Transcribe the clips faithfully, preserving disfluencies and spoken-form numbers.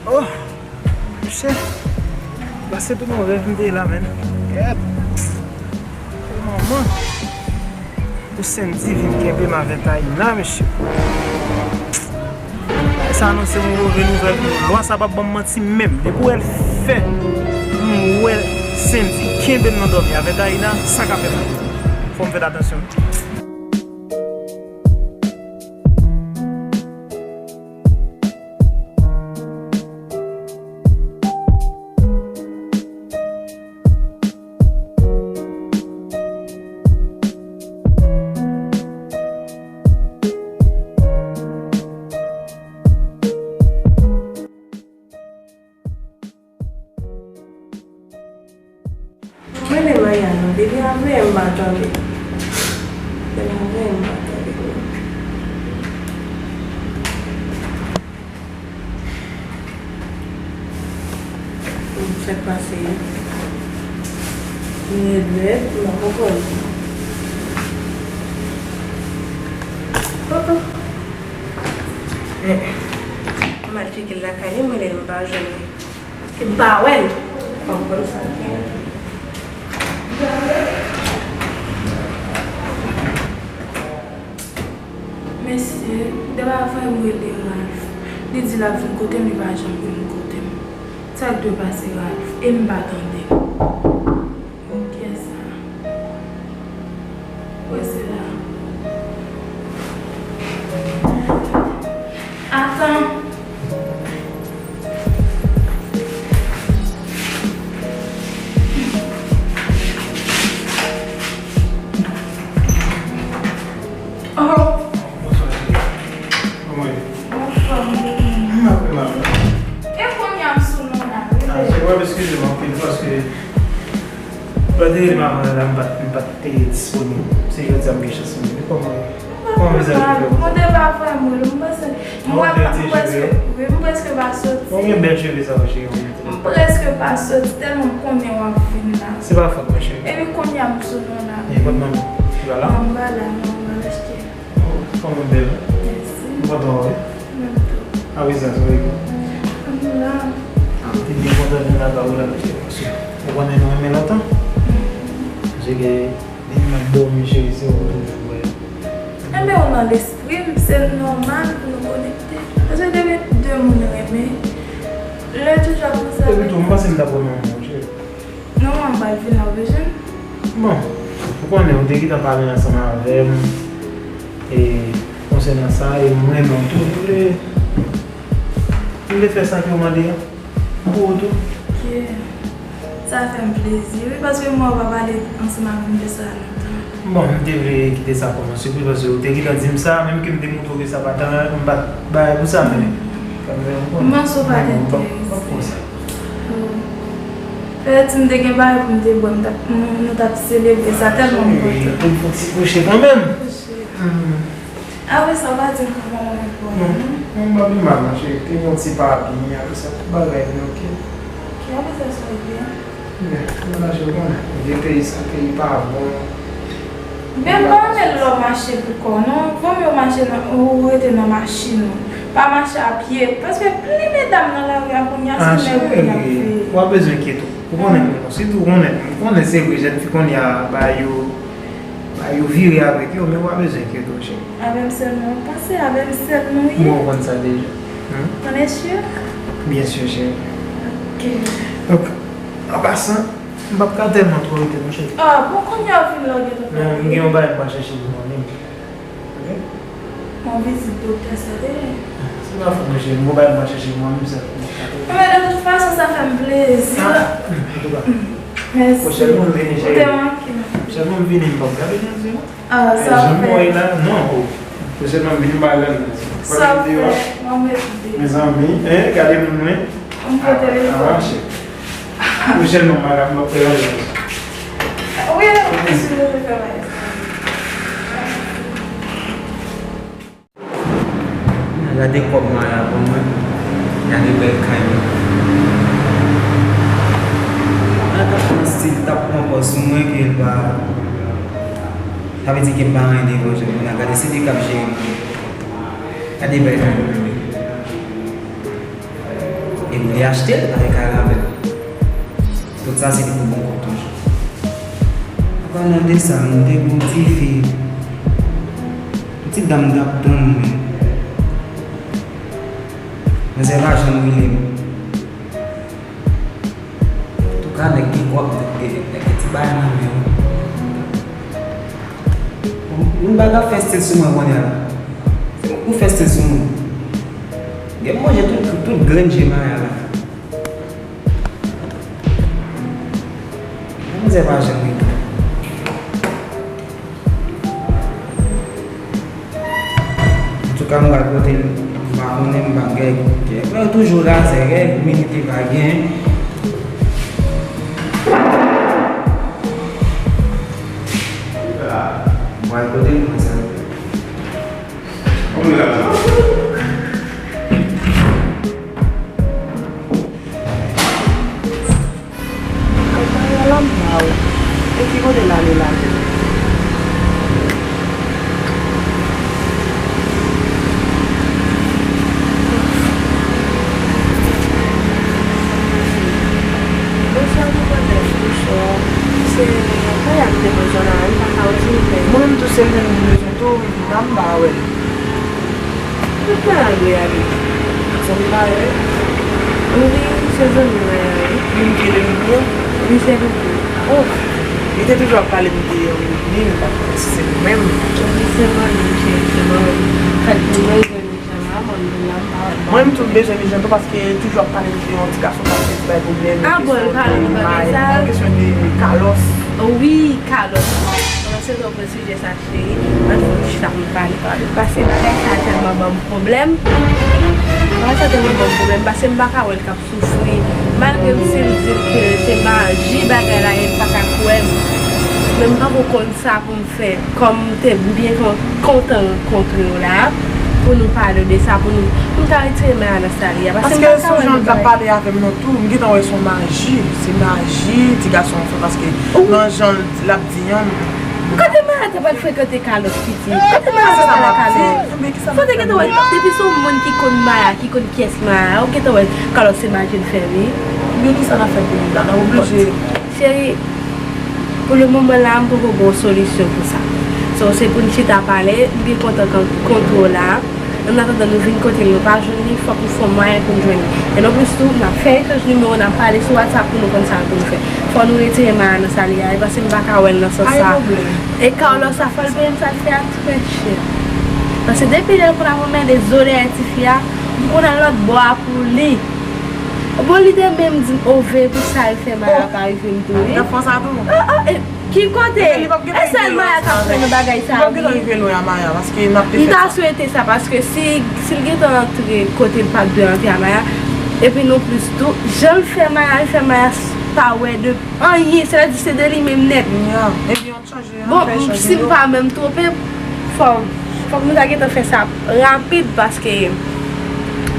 Oh, mesye, pase tout yon rèv m te la, menn. Kèt. Manman. Pou Sendy vin kenbe m avèk Aïna, mesye. Sa anonse m renouvèl pou lwa sa p ap ban m manti menm. Depi w wè l fè m wè Sendy kenbe m nan dòmi avèk Aïna, sa ka fè mal. Fò m fè atansyon. Mwen menm Ayana, depi avanyè m pa tande. Depi avanyè m pa tande. Sa k pase? Li rèd rèd, m pa konprann. Oh, oh. Eh, m al tcheke l lakay li, m rele l, m pa jwenn li. M pa wè l. Fò m konn sa l gen. Mesye, depi avanyè m rele Ralph. Li di l ap vin kote m, li pa janm vin kote m. Sa k dwe pase Ralph? E m pa tande. Kiyès sa? Wè se la. Atan. Oh. Bonswa, cheri. Kòman w ye? Bonswa, m byen. M ap la menm. E kounye a m sou non la, wi. Ah, cheri, w ap eskize m anpil paske lè w te rele m avan la, m pa t, m pa t te disponib. Se jodi a m gen chans vini. Kòman, kòman vizaj ou fè konsa? Mwen te pa vrèman, m panse, m wè m prèske, wi, m prèske pa soti. Ou gen bèl cheve sa, cheri. M prèske pa soti tèlman m konnen w ap vin la. Se pa fòt mwen, cheri. Epi kounye a m sou non la. E kot manman? Li pa la? Manman pa la, non, manman al achte. Oh, fanm ou bèl, wi. Mèsi. M kontan wè w, wi. Menm tou. A wi, sa, sa, wi. M la. M te byen kontan vin lakay ou la, mesye, paske ou konnen nou renmen lontan. Paske depi m ap dòmi, cheri, se ou m toujou wè. Enben, ou nan lespri m, se nòmal pou nou konekte. Paske depi de moun renmen, lè toujou ap panse avèk. Epi tou, m panse m t ap renmen w, cheri. Non, mwen pral vin la, ou bezwen m? Bon, ou konnen, ou te gentan pale ansanm avè m, e, konsènan sa, e mwen menm tou, m vle, m vle fè sa ke w mande a, pou ou tou. Ok. Sa fè m plezi, wi, paske m wè w pa pale ansanm avè m de sa lontan. Bon, m te vle kite sa kòm yon sipriz, paske ou te gentan di m sa, menm ke m te montre w ke sa pa t, m pa t bay pou sa, men, kanmenm, ou konnen. M panse w pa t enterese. Mwen, m p ap, m p ap fè sa. Oh. Petèt si m te gen bagay pou m te bwè, m t ap, nou, nou t ap selebre sa tèlman m kontan. Cheri, pou m fè yon ti kouche kanmenm. Kouche. Hmm. Apre sa, w pa di m kòman w renmen pou mwen, non? Non, m pa pi mal, non, cheri. Te gen yon ti papi, apre sa, tout bagay vin oke. Ok, apre sa, sa w byen? Byen, mennaj ou konnen, vye peyi sa, peyi pa bon. Men m pa renmen lè w mache pou kò w, non. Vo mye w mache nan, ou rete nan machin ou. Pa mache a pye. Paske plen medam nan lari a kounye a, se nèg yo y ap veye. W ap bezwen kite w. Ou konnen moun yo. Sitou ou konnen, m konnen se vre, jèn fi kounye a, bagay yo, bagay yo vire avèk yo, men w ap bezwen kite w, cheri. Avè m sèlman w panse, avè m sèlman w ye. Bon, ou konn sa deja. Hmm? On est sûr? Byen si, cheri. Ok. Donk, an pasan, m p ap ka tèlman twò rete non, cheri. Ah, bon, kounye a w fin lage tout bagay. Non, m gen yon bagay m pral chèche pou mwen menm. Ok? Yon vizit doktè sa te ye. Se pa fòt mwen, cheri, m gen yon bagay m pral chèche pou mwen menm sèlman. Enben, de tout fason, sa fè m plezi. Ah, antouka. Mèsi. Pwochènman, m vini, cheri. Ou te manke m. Pwochènman, m vini, m p ap gade nan zye w. Ah, sa w fè. Jan m wè la, non, oh. Pwochènman, m vin ba lè m. Sa w fè, mwen mete. Mezanmi, hein, gade moun mwen. M pote telefòn. Ah, cheri. Pwochènman, madam, m ap fè yon lè. Wi, wi, si w te fè bagay sa. Gade kòb mari a ban mwen. Gade bèl kay mwen. Mwen t ap pran stil, t ap pran pòz sou mwen ke l pa. Sa vle di ke m pa anyen devan je l. Kounye a gade se li k ap jere mwen. Gade bèl kay mwen. E m te achte l, pa gen kay la avè l. Tout sa se te pou bon kòb toujou. An palan de sa, m te gen yon ti fi, yon ti dam t ap tann mwen. Manzè pa janm rele m. Antouka, nèg gen kòb, nèg gen ti bagay nan men yo. Moun pa ka fè stil sou mwen kounye a la. Se mwen pou fè stil sou moun. Gen manje tout, tout grenn je Maya la. Manzè pa janm rele. Antouka, m pral pote l, m pa konnen, m pa gen. Mwen toujou razè, gen minit li pa gen. M pral pote l, mwen sa. Al pale a Lamba o. E ki kote l ale la menm? Bonswa, mwen mande bonswa. Se Kaya m te bezwen la, m pa ka wè silvouplè. Mwen menm tou se li m bezwen tou, m pa wè l. Tout malgre a li. Zanmi pa wè. Wi, se zanmi mwen an, wi. Moun ki rele Loudou an? Wi, se Loudou. Oh, li te toujou ap pale m de yon Loudou, m pa konnen si se li menm. Wi, se mwen menm, cheri, se mwen menm. Fèt pou mwen, zanmi jan la, mwen menm la, m pa wè l. Mwen menm tou, m bezwen li jan tou, paske li toujou ap pale m de yon ti gason k ap fè ti bay pwoblèm, ah, bon, l pale de bagay sa? Kesyon de Carlos. Wi, Carlos. Kòmanse nou pran sijè sa. Cheri, ann fouti chita pou n pale, pale. Paske bagay sa a tèlman ban m pwoblèm. Bagay sa a tèlman ban m pwoblèm, paske m pa ka wè l k ap soufri. Malgre m, si l di m ke se maji bagay la ye, m pa ka kwè l. Men m poko konn sa pou m fè. Kòm m te byen kon-, kontan rankontre w la, pou nou pale de sa, pou nou, pou m ka retire Maya nan sa l ye a. Paske m pa ka wè l. Paske sou jan l t ap pale avè m nan tou, m gentan wè se yon maji. Se maji ti gason an fè, paske nan jan l ap di an, kote Maya te pral frekante Carlos, piti? Kote Maya te pral a Carlos? Fò te gentan wè, depi se yon moun ki konn Maya, ki konn kiyès Maya, ou gentan wè Carlos se maji l fè, wi. Men kisa n ap fè pou li la? N ap oblije. Cheri, pou le moman la, m poko gen yon solisyon pou sa. So, se pou n chita pale, m byen kontan kan-, kontre w la. Annatandan nou vin kote l, nou pa jwenn li, fòk nou fè yon mwayen pou n jwenn li. E nonplis tou, n ap fè echanj nimewo, n ap pale sou WhatsApp pou nou konn sa pou nou fè. Fò nou retire Maya nan sa l ye a, paske m pa ka wè l nan sans sa. Pa gen pwoblèm. E Carlos sa, fò l peye m sa l fè a trè chè. Paske depi lè l konn ap anmède zo dèyè tifi a, m konn al lòt bò a pou li. Bon, li te menm di m, o, veye pou sa l fè Maya pa rive m tou, wi. Nan fwa sa tou? Oh, oh, e, ki kote? E sèl Maya k ap fè nan bagay sa, wi. Li p ap gentan rive lwen a Maya, paske n ap te fè sa. M ta swete sa, paske si, si l gentan antre kote l pa t dwe antre a Maya, epi nonplis tou, jan l fè Maya, l fè Maya s-, pa wè de anyen, sètadi se de li menm nèt. Ya, epi yon Bon, si m pa menm twonpe, fò, fòk nou ta gentan fè sa rapid, paske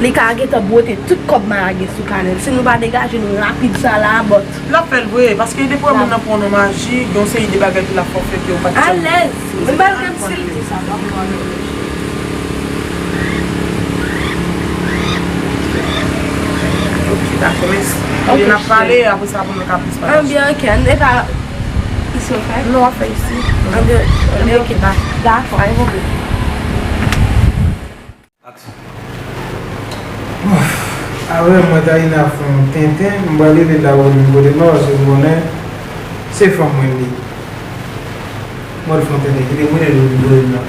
li ka gentan bwote tout kòb Maya gen sou kanè l. Si nou pa degaje nou rapid sa la, bòt. L ap fè l vre, paske depi w wè moun nan pran w nan maji, gen yon seri de bagay ke l ap fè w fè ke w pa t janm. Alèz. Men malgre m si l di sa, m pa pran l. Ok, dakò, mèsi. Ok, n ap pale, apre sa pou nou ka plis pale. Anbyen, ok, n pa Isi w fè? Non, w ap fè isi. Anbyen, anbyen, ok, dakò. Pa gen pwoblèm. Aksyon. Apre mwen, Taina fè yon tenten, m pral leve la pou vin kote m la, paske m konnen se fanm mwen li. Mwen fè yon tenten, kite mwen leve vin kote m la.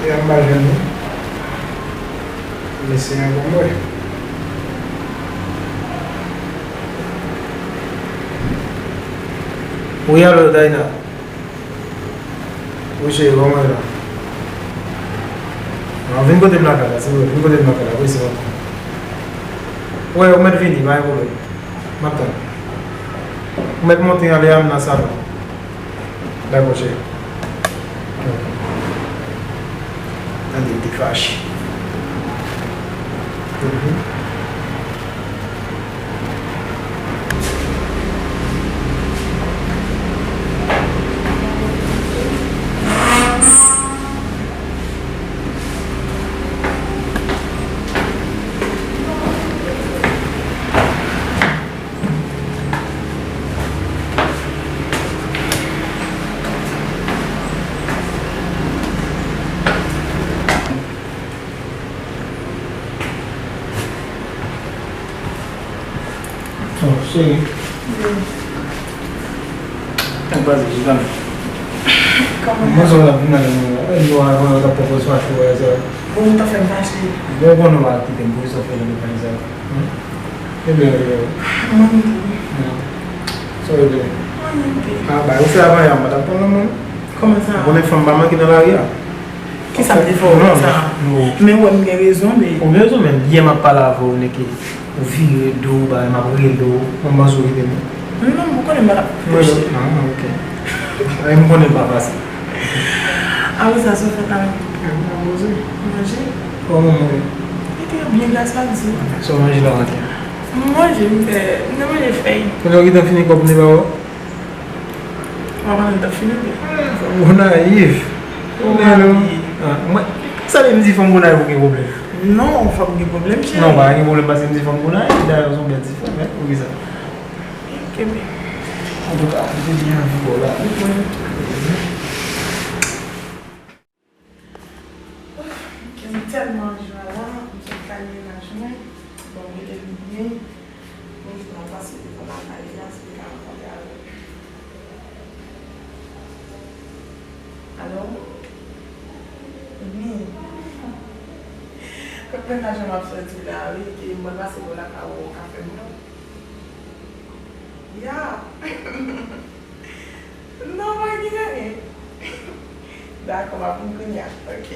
E a m pa jwenn li. Mesye an pou mwen. Wi, alo, Taina. Wi, cheri, kòman w ye la? An, vin kote m lakay la, silvouplè, vin kote m lakay la, wi, se pa. Wi, ou mèt vini, pa gen pwoblèm. M ap tann. Ou mèt monte anlè a, m nan salon. Dakò, cheri. Tande, li te fache. Mhm. Cheri. Wi. Ak baz ki kanmenm. Kòman? Mwen sa w ap vin nan men mwen la. E nou avan yo t ap pran pòz fache wè sa. Bon, ou ta fè m fache. Bon, bon, nou al kite m pou sa fè nan bagay sa. Hmm? Ebyen, ebyen. Mwen menm tou. Hmm. Sa w ede? Mwen menm tou. Ah, ba, ou fè avan yè, m pa t ap pran nan men. Kòman sa? Ou konnen fanm pa manke nan lari a. Kisa m te fè w konsa? Non, non. Men ou wè m gen rezon, men. Ou gen rezon, men yè m ap pale avè w, nèg, ou vire do w, bagay, m ap rele w, mwen panse w kite m. Non, ou konnen m pa t ap touche. Ah, ok. Ay, m konnen l pa fasil. Apre sa, sa w fè la menm? M ap poze. Manje. Kòman w ye? Li te byen, gras a Dye. Sa w manje la maten? M manje, m fè, m te manje fèy. Kounye a w gentan fini kòb li ba w? Mwen pa nan tan fini, men. Fanm gwo nayiv. Ou gen nou. Ah, mwen, sa vle m di fanm gwo nayiv ou gen pwoblèm? Non, fanm gen pwoblèm, cheri. Non, pa gen pwoblèm paske m di fanm gwo nayiv, dayè, se yon bèl ti fanm, men, poukisa? Ok, men. Antouka, m te byen anvi ba w la. Wi, mwen. Uf, m tèlman jwa la, m sot kay mennaj mwen. Bon, m rele li byen. Mwen di, "Non, pase devan lakay li a, si li ka rankontre avè m." Alo? Wi. Kot mennaj mwen ap soti la, wi, ke mwen pase bò lakay ou, ou ka fè m non. Ya. Non, pa gen anyen. Dakò, m ap vin kounye a. Ok.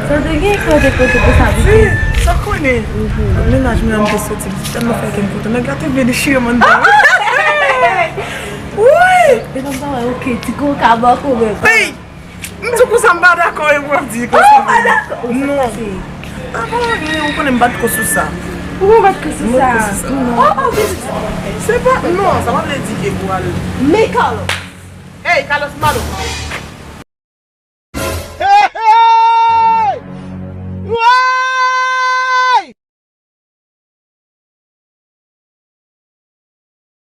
Sa te gen kote kote pou sa pitit. Sa konnen. Mennaj mwen an te soti, li tèlman fè kè m kontan. Nèg la te vle dechire mwen anndan. Wi! Depi m ta wè, ok, ti koka bò koube. Hey! M di konsa m pa dakò e w ap di konsa. Oh, pa dakò. Non. Dakò, men ou konnen m pa t ko sou sa. Ou pa t ko sou sa? Non. Oh, oh, se pa, non, sa pa vle di ke pou al. Men Carlos. Hey, Carlos Malo.